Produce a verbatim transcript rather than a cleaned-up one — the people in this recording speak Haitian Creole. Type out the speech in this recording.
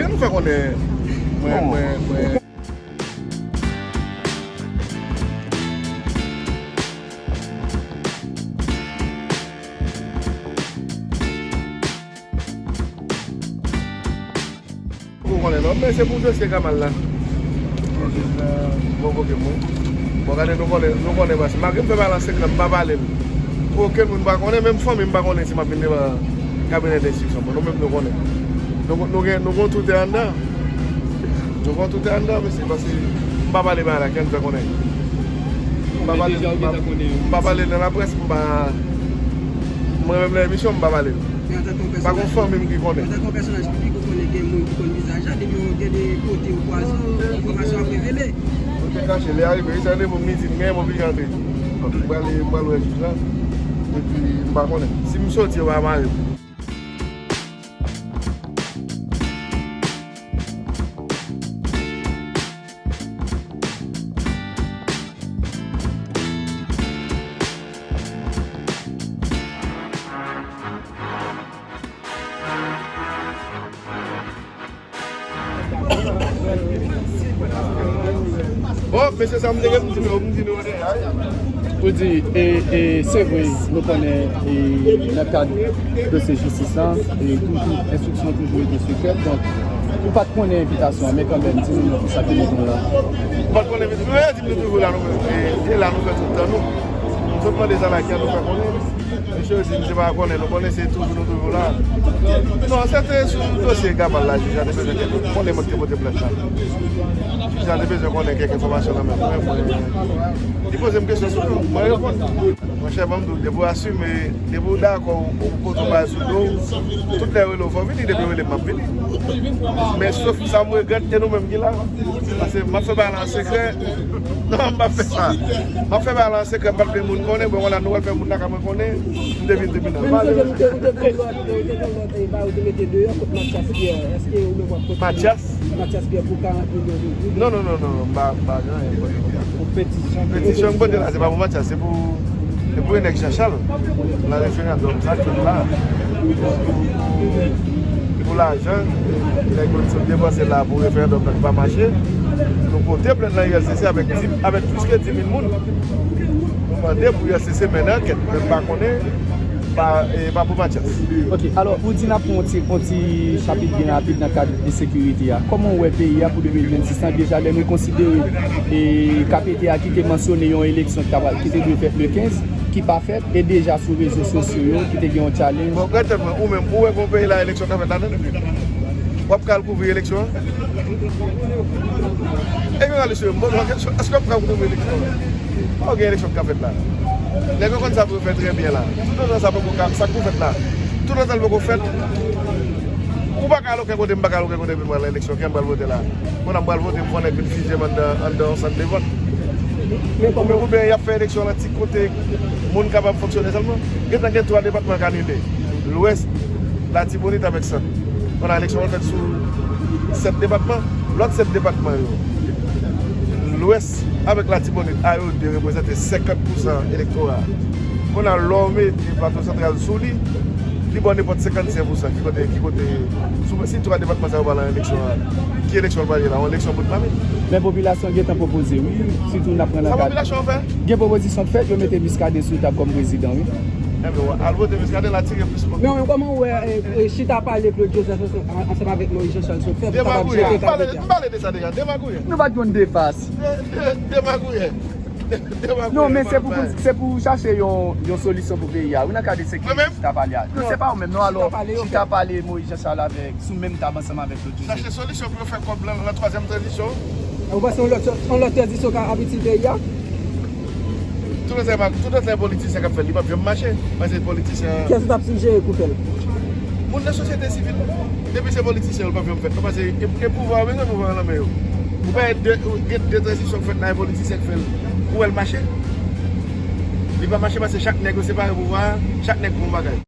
Kè nou fè konnen, mwen, mwen, mwen. Ou konnen non, men se pou dosye Kamal la. Pou jij la konvoke m wi. Bon, gade, nou konnen, nou konnen, paske malgre m fè balans sekrè, m pa pale l pou okenn moun, m pa konnen, menm fanmi m pa konnen si m ap vin devan kabinè denstriksyon. Bon, nou menm nou konnen. Nou, nou gen, nou gen tout anndan. Nou gen tout anndan, mesye, paske m pa pale bagay la, kè n fè konnen. M pa pale, m pa, m pa pale nan laprès, m pa, mwen menm nan emisyon, m pa pale. Men antanke yon pèsonaj, pa gon fanmi m ki konnen. Antanke yon pèsonaj piblik, ou konnen gen moun ki konn vizaj la, depi yon gen de kote ou kwaze, enfòmasyon ap revele. Kote kache, lè a rive, wi, sa randevou m midi, m genyen, m oblije antre. M pral, m pral wè jij la. Epi, m pa konnen. Si m soti, yo va mare m. Bon, mesye, sa m te gen pou m di nou, m di nou deja. Pou di, e, e, se vre, nou konnen, e, nan kad dosye jistis la, e, toujou, enstriksyon toujou rete sekrè. Donk, ou pa t konnen envitasyon an, men kanmenm, di nou non, pou sa ki nou la. Ou pa t konnen envitasyon, nou di nou toujou la, nou menm. E, e la, nou fè tout tan nou. Tout mande sa la, ki an nou fè konnen. Mesye yo di, misye pa konnen, nou konnen se toujou, nou toujou la. Non, se te sou dosye Kamal la, jij la te bezwen konnen moun ki pote plent la. Jij la te bezwen konnen kèk enfòmasyon nan men mwen, mwen, li poze m kesyon sou yo, mwen reponn. Monchè, ban m di w, depi w asime, depi w dakò, ou kote w bay sou do w, tout lè rele w, fò w vini, depi w rele m, m ap vini. Men sof sa m regrèt, e nou menm ki la. Paske m ap fè bagay la an sekrè. Non, m p ap fè sa. M ap fè bagay la an sekrè, m p ap vle moun konnen, bon, wala, nou pral fè moun lakay mwen konnen, m te vin tribinal. Men m sonje m te, ou te gen lòt, ou te gen lòt, e, bagay ou te mete deyò kont Mathias Pierre. Èske ou menm w ap kontinye? Mathias? Mathias Pierre pou karant milyon de goud. Non, non, non, non, non, m pa, m pa gen anyen kont li. Pou petisyon. Petisyon m pote la, se pa pou Mathias, se pou, se pou nèg Jean Charles. Nan referandòm, sa k fèt la. Pou, pou, pou lajan, nèg yo sot depanse la pou referandòm nan ki pa mache. Nou pote plent nan U L C C avèk di, avèk plis ke di mil moun. Nou mande pou U L C C mennen ankèt, men m pa konnen, pa, e, pa pou Mathias. Ok, alò, ou di n ap pran yon ti, yon ti chapit byen rapid nan kad ensekirite a. Kòman w wè peyi a pou de mil vennsis lan, deja lè nou konsidere, e, K P T a ki te mansyone yon eleksyon ki ta pral, ki te dwe fèt le kenz, ki pa fèt, e deja sou rezo sosyo yo, ki te gen yon challenge. Bon, gade mwen, ou menm, ou wè gon peyi la, eleksyon ka fèt ladan l? W ap ka al kouvri eleksyon an? E jounalis yo, m poze w kesyon, èske w ap ka kouvri eleksyon an? Pa gen eleksyon k ka fèt la. Nèg yo konn sa pou yo fè trè byen la. Toutotan sa poko ka, sa k pou fèt la. Toutotan l poko fèt, ou pa ka al okenn kote, m pa ka al okenn kote pou m al nan eleksyon, kiyès m pral vote la? Kounye a m pral vote, m fè nèg vin fizye m anndan, anndan yon sant de vòt. Oubyen, oubyen y ap fè eleksyon nan ti kote moun kapab fonksyone sèlman. Gentan gen twa depatman k anile. Lwès, Latibonit avèk Sant. Pandan eleksyon an fèt sou sèt depatman, lòt sèt depatman yo, Lwès avèk Latibonit, a yo de reprezante senkant pousan elektora a. Kounye a, lè w mete Plato Santral sou li, li ba w nenpòt senkannsenk pousan. Ki kote, ki kote, sou, si twa depatman sa yo pa nan eleksyon an, ki eleksyon l pral ye la? Yon eleksyon bout mamit. Men popilasyon gentan pwopoze, wi, sitou n ap pran nan kad. Sa popilasyon an fè? Gen pwopozisyon k fèt, yo mete Muscadin sou tab kòm prezidan, wi. Enben, w al vote Muscadin, l atire plis moun. Men kòman w wè, e, e, chita pale Claude Joseph ansanm, ansanm avèk Moïse Jean Charles sou fè pou kapab jete K P T a? M pale, m pale de sa deja, demagouyè. Nou pa t konn defas. De, de, demagouyè. De, demagouyè. Non, men se pou, se pou chache yon, yon solisyon pou peyi a. Wi, nan ka de sekirite, chita pale a. Non, se pa ou menm, non, alò, chita pale Moïse Jean Charles avèk, sou menm tab ansanm avèk Claude Joseph. Chache solisyon pou yo fè kòb lan nan twazyèm tranzisyon. Ou panse yon lòt, yon lòt tranzisyon ka ap itil peyi a? Toutotan, toutotan politisyen k ap fè l, li p ap janm mache. Paske politisyen. Kiyès ou t ap sijere pou fè l? Moun nan sosyete sivil la. Depi se politisyen, yo, l p ap janm fèt. Non, paske e, e pouvwa yo bezwen, pouvwa yo nan men yo. Ou pa gen de, gen de tranzisyon k fèt la, e politisyen k fè l. Ou wè l mache? Li pa mache paske chak nèg yo separe pouvwa a, chak nèg pou yon bagay.